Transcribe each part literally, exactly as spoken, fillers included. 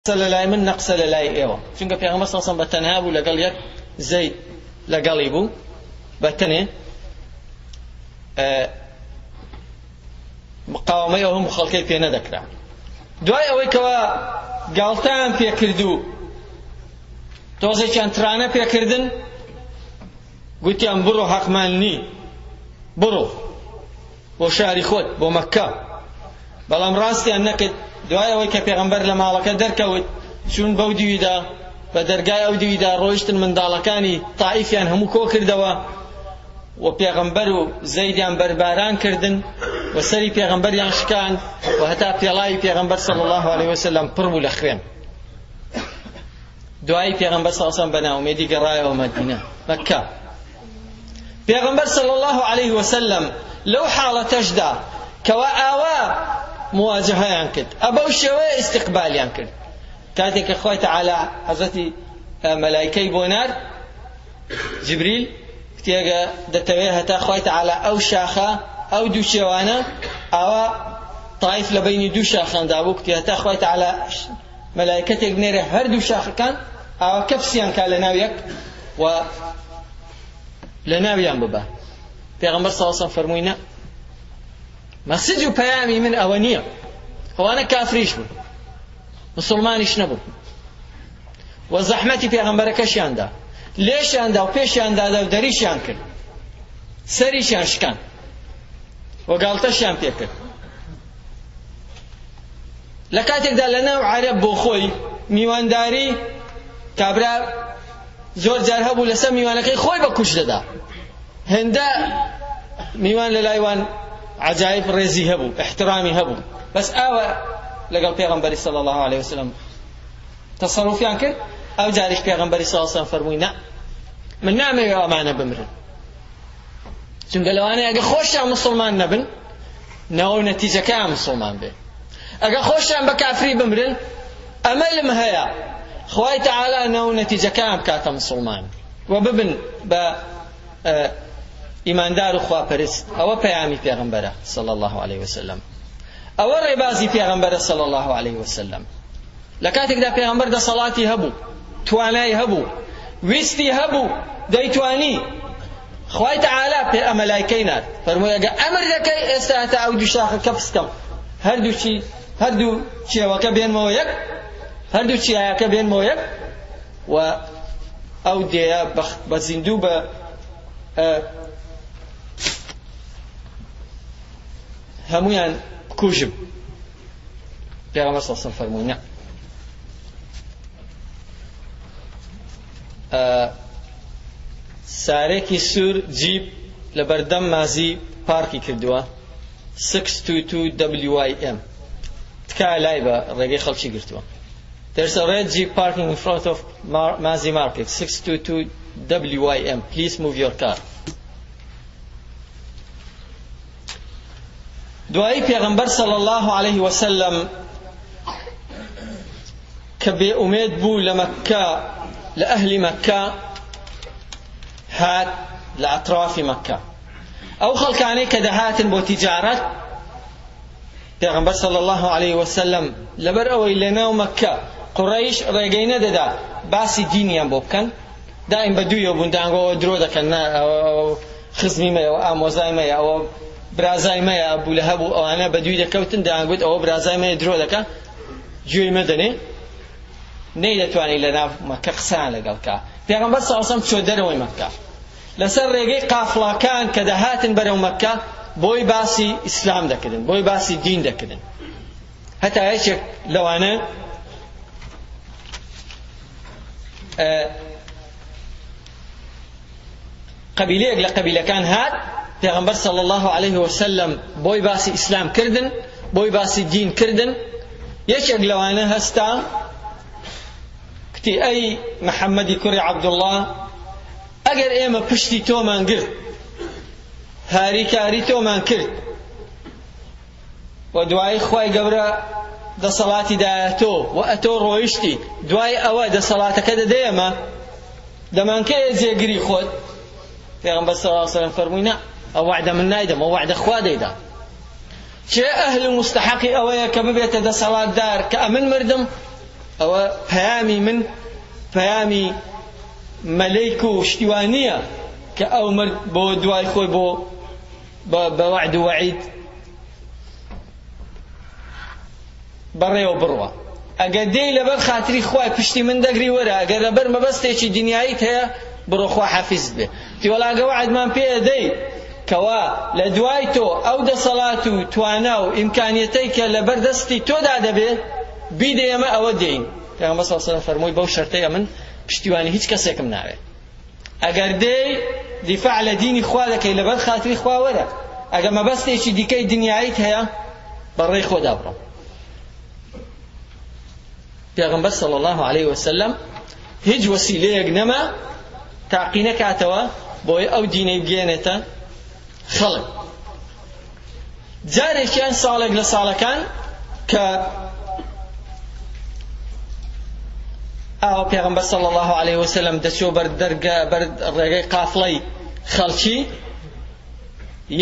قسە لە لای من، نە قسە لە لای ئێوە. چونکە پێغەمبەر صلی الله علیه و سلم بە تەنها بوو، لەگەڵ یەک زەید لە گەڵی بوو، بە تەنێ. ئە، مقاومەی ئەو هەموو خەڵکەی پێ نەدەکرا. دوای ئەوەی کەوا گاڵتەیان پێکرد و تۆزێکیان ترانە پێکردن، گوتیان: «بڕۆ، حەقمان نی، بڕۆ بۆ شاری خۆت، بۆ مەککە.» بەڵام ڕاستیان نەکرد. دوای ئەوەی کە پێغەمبەر لە ماڵەکە دەرکەوت، چوون بەو دیویدا، بە دەرگای ئەو دیویدا ڕۆیشتن، منداڵەکانی تائیفیان هەموو کۆ کردەوە و پێغەمبەر و زەیدیان بەرباران کردن و سەری پێغەمبەریان شکان و هەتا پێڵاوی پێغەمبەر صلی الله علیه وسلم پڕ بوو لە خوێن. دوایی پێغەمبەر صلی الله علیه وسلم بە ناومێدی گەڕایەوە مەدینە، مەککە. پێغەمبەر صلی الله علیه وسلم لەو حاڵەتەشدا کەوا ئاوا مواجهەیان کرد، ئە بەو شێوەیە ئیستیقبالیان کرد. کاتێک کە خوای تەعالا حەزەتی، ئە، مەلایکەی بۆ نارد، جبریل، گوتی: «ئەگە دەتەوێ هەتا خوای تەعالا ئەو شاخە، ئەو دوو چێوانە، ئاوا تایف لە بینی دوو شاخاندا بوو»، گوتی: «هەتا خوای تەعالا مەلایکەتێک نێرە هەردوو شاخەکان ئاوا کەپسیان کا لە ناو یەک و لە ناویان ببە.» پێغەمبەر صلی الله علیه وسلم فەرمووی: «نە، مەسج و پەیامی من ئەوە نییە.» ئەوانە کافریش بوون، مسلمانیش نەبوون، و زەحمەتی پێغەمبەرەکەشیان دا، لێشیان دا و پێشیان دادا و دەریشیان کرد، سەریشیان شکان و گاڵتەشیان پێ کرد. لە کاتێکدا لە ناو عەرەب بۆ خۆی میوانداری، کابرا زۆر جار هەبوو لەسەر میوانەکەی خۆی بە کوشت دەدا. هێندە میوان لە لای وان عەجایب ڕێزی هەبوو، احترامی هەبوو. بەس ئاوا لەگەڵ پێغەمبەری صلی الله علیه وسلم تەسەڕوفیان کرد. ئەو جاریش پێغەمبەری صلی الله علیه وسلم فەرمووی: «نە، من نامەوێ ئەمانە بمرن.» چونکە لەوانەیە ئەگە خۆشیان مسلمان نەبن، نەوە نەتیجەکەیان مسلمان بێ. ئەگە خۆشیان بە کافری بمرن، ئەمەلم هەیە خوای تەعالا نەوە نەتیجەکەیان بکاتە مسلمان و ببن بە، ئە، ئیماندار و خواپەرست. ئەوە پەیامی پێغەمبەرە صلی الله علیه وسلم. ئەوە ڕێبازی پێغەمبەرە صلی الله علیه وسلم. لە کاتێکدا پێغەمبەر دەسەڵاتی هەبوو، توانای هەبوو، ویستی هەبوو، دەیتوانی، خوای تەعالا پێ ئەمەلایکەی نارد، فەرمووی: «ئەگە ئەمر دەکەی، ئێستا هەتا ئەو دوو شاخە کەپس کەم، هەردووچی، هەردوو چێوەکە بێنمەوە یەک، هەردوو چیایەکە بێنمەوە یەک.» و ئەو دێیە بە، بە زیندوو بە، ئە، هەمویان بکوژم. پێغەمبەر صلی الله علیه وسلم فەرمووی: «نە.» ئە، سارێکی سوور جیپ لە بەردەم مازی پارکی کردووە، six two two W Y M. تکایە لای بە، ڕێگەی خەڵکی گرتووە. There's a red Jeep parking in front of Mar-, Mazi Market, six two two W Y M. Please move your car. دوایی پێغەمبەر صلی الله علیه وسلم کە بێ ئومێد بوو لە مەککە، لە ئەهلی مەککە، هات لە ئەطرافی مەککە. ئەو خەڵکانەی کە دەهاتن بۆ تیجارەت، پێغەمبەر صلی الله علیه وسلم، لەبەر ئەوەی لە ناو مەککە قوڕەیش ڕێگەی نەدەدا باسی دینیان بۆ بکەن، دائم بە دوویەوە بوون، دەیانگۆ: «ئەوە درۆ دەکەن، نا، ئەوە، ئەوە خزمی مەیە، ئەوە ئامۆزای مەیە، ئەوە برازای مەیە.» ئەبوو لەهەب و ئەوانە بە دووی دەکەوتن، دەیانگوت: «ئەوە برازای مەیە، درۆ دەکە، گوێی مەدەنێ.» نەیدەتوانی لە ناو مەککە قسەیان لەگەڵ کا. پێغەمبەر صلی الله علیه وسلم چۆ دەرەوەی مەککە. لەسەر ڕێگەی قافڵاکان کە دەهاتن بەرەو مەککە، بۆی باسی ئیسلام دەکردن، بۆی باسی دین دەکردن. هەتا یەکێک لەوانە، ئە، قەبیلەیەک لە قەبیلەکان هات، پێغەمبەر صلی الله علیه وسلم بۆی باسی ئیسلام کردن، بۆی باسی دین کردن. یەکێک لەوانە هەستا، کوتی: «ئەی محەممەدی کوڕی عەبدوڵڵا، ئەگەر ئێمە پشتی تۆمان گرت، هاریکاری تۆمان کرد، و دوایی خوای گەورە دەسەڵاتی دایە تۆ و ئەتۆ ڕۆیشتی، دوای ئەوە دەسەڵاتەکە دەدەیەمە، دەمانکەیە جێگری خۆت؟» پێغەمبەر صلی الله علیه وسلم فەرمووی: «نا، ئەو وعدە من نایدەم، ئەو وعدە خوا دەیدا.» چێ ئەهل و مستحقی ئەوەیە کە ببێتە دەسەڵاتدار کە ئەمن مردم؟ ئەوە پەیامی من، پەیامی مەلەیک و شتی وا نییە کە ئەو مرد بۆ دوای خۆی بۆ بە، بە وەعد و وەعید بەڕێوە بڕوە. ئەگەر دێی لەبەر خاتری خوای پشتی من دەگری وەرە، ئەگەر لەبەر مەبەستێکی دنیاییت هەیە، بڕۆ خوا حافیزت بێ. تی وەڵا ئەگە وەعدمان پێ ئەدەی کەوا لە دوای تۆ ئەو دەسەڵات و توانا و ئیمکانیەتەی کە لە بەردەستی تۆدا دەبێ بیدە ئێمە، ئەوە دێین. پێغەمبەر صلی الله علیه و سلم فەرمووی بەو شەرتەیە من پشتیوانی هیچ کەسێکم ناوێ. ئەگەر دێی دیفاع لە دینی خوا دەکەی لەبەر خاتری خوا وەرە، ئەگەر مەبەستێکی دیکەی دنیایت هەیە بەڕێی خۆدا بڕۆ. پێغەمبەر صلی الله علیه و سلم هیچ وەسیلەیەک نەما تاقی نەکاتەوە بۆی ئەو دینەی بگەێنێتە خەڵک. جارێکیان ساڵێک لە ساڵەکان کە ئاوە پێغەمبەر صلی الله علیه و سلم دەچوە بەر دەرگە، بەر ڕێگەی قافڵەی خەڵکی،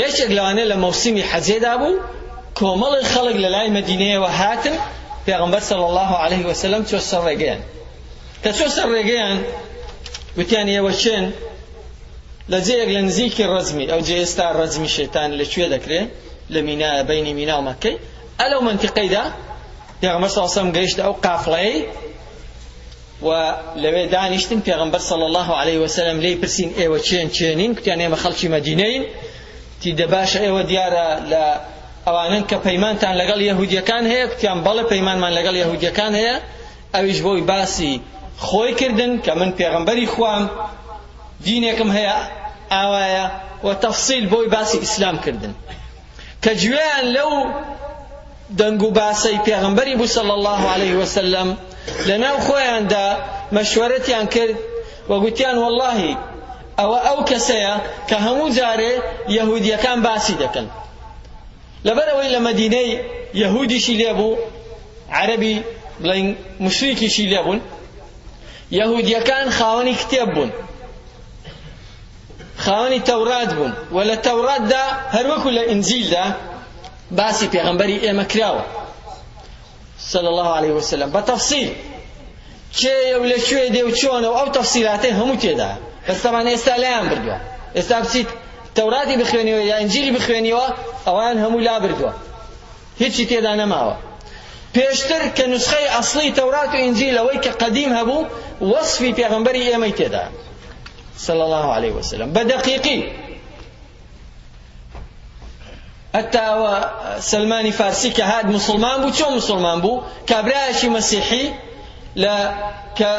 یەکێک لەوانەیە لە مەوسیمی حەجێدا بوو، کۆمەڵی خەڵک لە لای مەدینەیەوە هاتن، پێغەمبەر صلی الله علیه و سلم چۆ سەر ڕێگەیان. کە چۆ سەر ڕێگەیان، گوتیان ئێوە چێن؟ لە جێیەک لە نزیکی ڕەزمی، ئەو جێ ئێستا ڕەزمی شەیتان لە کوێ دەکرێ، لە مینایە، بینی مینا و مەکەی، ئە لەو منتیقەیدا پێغەمبەر صلی الله علیه و سلم گەیشتە ئەو قافڵەیەی و لەوێ دانیشتن. پێغەمبەر صلی الله علیه و سلم لێی پرسین ئێوە چێن چێنین؟ کوتیان ئێمە خەڵکی مەدینەین. تی دە باشە ئێوە دیارە لە ئەوانن کە پەیمانتان لەگەڵ یەهودیەکان هەیە؟ کوتیان بەڵێ پەیمانمان لەگەڵ یەهودیەکان هەیە. ئەویش بۆی باسی خۆی کردن کە من پێغەمبەری خوام، دینێکم هەیە ئاوایە، و تەفسیل بۆی باسی ئیسلام کردن. کە گوێیان لەو دەنگ و باسەی پێغەمبەری بوو صلی الله علیه و سلم، لە ناو خۆیاندا مەشوەرەتیان کرد و گوتیان وەڵڵاهی ئەوە ئەو کەسەیە کە هەموو جارێ یەهودیەکان باسی دەکەن. لەبەر ئەوەی لە مەدینەی یەهودیشی لێ بوو، عەرەبی بڵین مشریکیشی لێ بوون، یەهودیەکان خاوەنی کتێب بوون، خاوەنی تەورات بوون، و لە تەوراتدا هەروەکو لە ئینجیلدا باسی پێغەمبەری ئێمە کراوە صلی الله علیه و سلم بە تەفسیل. کێیە و لە کوێ دێ و چۆنە و ئەو تەفسیلاتەی هەموو تێدا. بەس تەبان ئێستا لایان بردووە. ئێستا بچیت تەوراتی بخوێنیەوە یا ئینجیلی بخوێنیەوە، ئەوان هەموو لا بردووە، هیچی تێدا نەماوە. پێشتر کە نوسخەی ئەسڵی تەورات و ئینجیل، ئەوەی کە قەدیم هەبوو، وەسفی پێغەمبەری ئێمەی تێدا صلی الله علیه و سلم بە دەقیقی. هەتا ئەوە سەلمانی فارسی کە هات موسڵمان بوو. چۆن موسڵمان بوو؟ کابرایەکی مەسیحی لە، کە،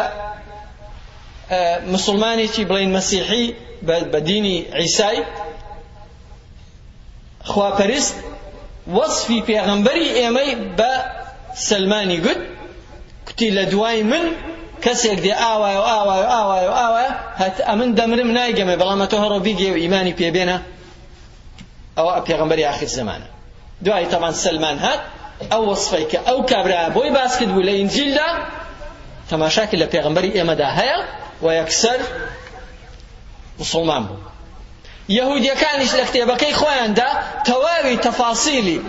ئە، موسڵمانێکی بڵین مەسیحی بە، بە دینی عیسای خواپەرست، وەسفی پێغەمبەری ئێمەی بە سەلمانی گوت، کوتی لە دوای من کەسێک دێ ئاوایە و ئاوایە و ئاوایە و ئاوایە، هەت ئەمن دەمرم نایگەمێ، بەڵام ئەتۆ هەڕۆ بیگێ و ئیمانی پێبێنە. ئەوە پێغەمبەری ئاخر زەمانە. دوای تەمان سەلمان هات، ئەو وەسفەی کە ئەو کابرایە بۆی باس کرد بوو لە ئینجیلدا، تەماشاکی لە پێغەمبەری ئێمەدا هەیە و یەکسەر موسڵمان بوو. یەهودیەکانیش لە کتێبەکەی خۆیاندا تەواوی تەفاسیلی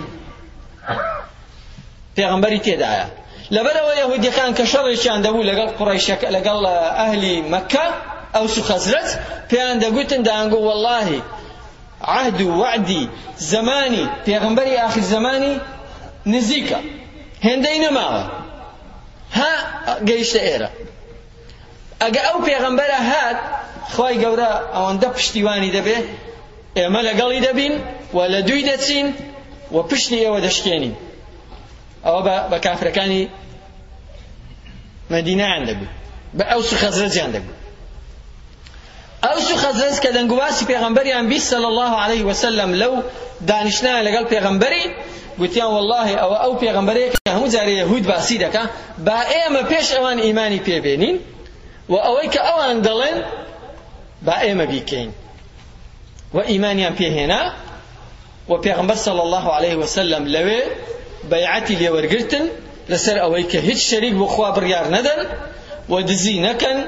پێغەمبەری تێدایە. لەبەرەوە یەهودیەکان کە شەڕێکیان دەبوو لەگەڵ قوڕەیشەکە، لەگەڵ ئەهلی مەکە، ئەوس و خەزرەج، پێیان دەگوتن، دەیانگو وەڵڵاهی عەهد و وەعدی زەمانی پێغەمبەری ئاخر زەمانی نزیکە، هێندەی نەماوە، ها گەیشتە ئێرە. ئەگە ئەو پێغەمبەرە هات، خوای گەورە ئەوەندە پشتیوانی دەبێ، ئێمە لەگەڵی دەبین و لە دووی دەچین و پشتی ئێوە دەشکێنین. ئەوە بە، بە کافرەکانی مەدینەیان دەگوت، بە ئەوس و خەزرەجیان دەگوت. ئەوس و خەزرەج کە دەنگوباسی پێغەمبەریان بیست صلی الله علیه و سلم لەو دانیشتنیان لەگەڵ پێغەمبەری، گوتیان وەڵڵاهی ئەوە ئەو پێغەمبەرەیە کە هەموو جارێ یەهود باسی دەکا، با ئێمە پێش ئەوان ئیمانی پێبێنین و ئەوەی کە ئەوان دەڵێن با ئێمە بیکەین. و ئیمانیان پێهێنا و پێغەمبەر صلی الله علیه و سلم لەوێ بەیعەتی لێوەرگرتن لەسەر ئەوەی کە هیچ شەریک بۆ خوا بڕیار نەدەن و دزی نەکەن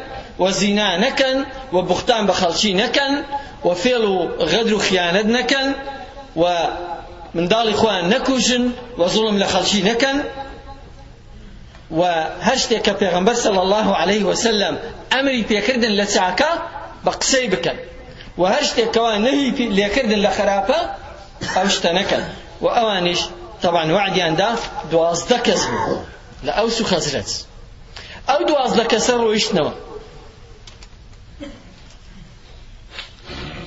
و زینا نەکەن و بوختان بە خەڵکی نەکەن و فێڵ و غەدر و خیانەت نەکەن و منداڵی خۆیان نەکوژن و زوڵم لە خەڵکی نەکەن. و هەر شتێک کە پێغەمبەر صلی الله علیه وسلم ئەمری پێکردن لە چاکە، بە قسەی بکەن، و هەر شتێک کەوا نەهی پێ-، لێکردن لە خراپە، ئەو شتە نەکەن. و ئەوانیش، طبعا، وعدیان دا، دوازدە کەس بوو لە ئەوس و خەزرەج. ئەو دوازدە کەسە ڕۆیشتنەوە.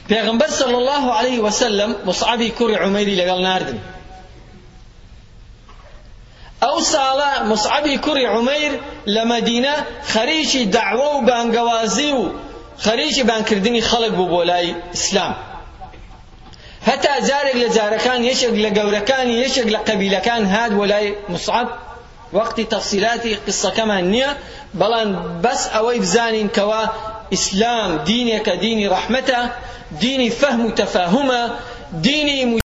پێغەمبەر صلی الله علیه وسلم مصعبی کوڕی عومەیری لەگەڵ ناردن. ئەو ساڵە مصعبی کوڕی عومەیر لە مەدینە خەریکی دەعوە و بانگەوازی و خەریکی بانکردنی خەڵک بوو بۆ لای ئیسلام. هەتا جارێک لە جارەکان یەکێک لە گەورەکانی یەکێک لە قەبیلەکان هات بۆ لای مصعب. وەقتی تەفسیلاتی قسەکەمان نییە، بەڵام بەس ئەوەی بزانین کەوا ئیسلام دینێکە، دینی ڕەحمەتە، دینی فەهم و تەفاهمە، دینی